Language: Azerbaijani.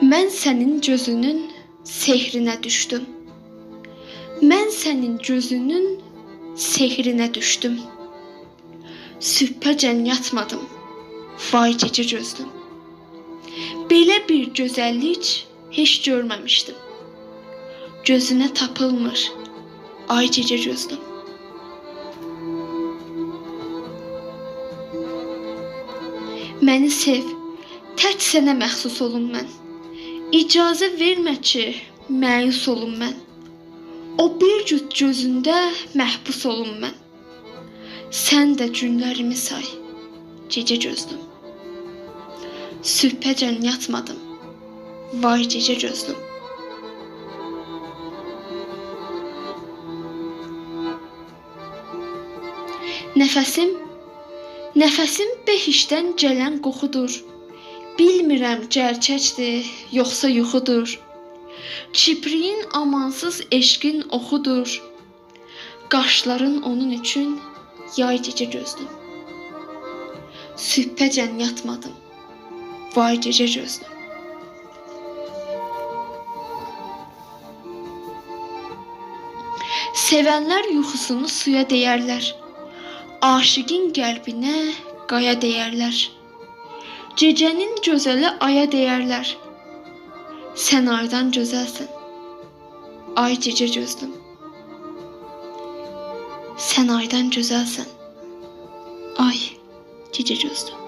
Mən sənin gözünün sehrinə düşdüm. Mən sənin gözünün sehrinə düşdüm. Sübhəcən yatmadım. Vay gecə gözlüm. Belə bir gözəllik heç görməmişdim. Gözünə tapılmır. Ay gecə gözlüm. Məni sev. Tək sənə məxsus olum mən. İcazə vermə ki, məyus olum mən. O bir cüt gözündə məhbus olum mən. Sən də günlərimi say, gecə gözlüm. Sübhəcən yatmadım, vay gecə gözlüm. Nəfəsim, nəfəsim behiştdən gələn qoxudur. Bilmirəm gerçəkdir, yoxsa yuxudur. Kipriyin amansız eşqin oxudur. Qaşların onun üçün yay gecə gözlüm. Sübhəcən yatmadım, vay gecə gözlüm. Sevənlər yuxusunu suya deyərlər. Aşiqin qəlbinə qaya deyərlər. Gecənin gözəli aya deyərlər. Sən aydan gözəlsən, ay gecə gözlüm. Sən aydan gözəlsən, ay gecə gözlüm.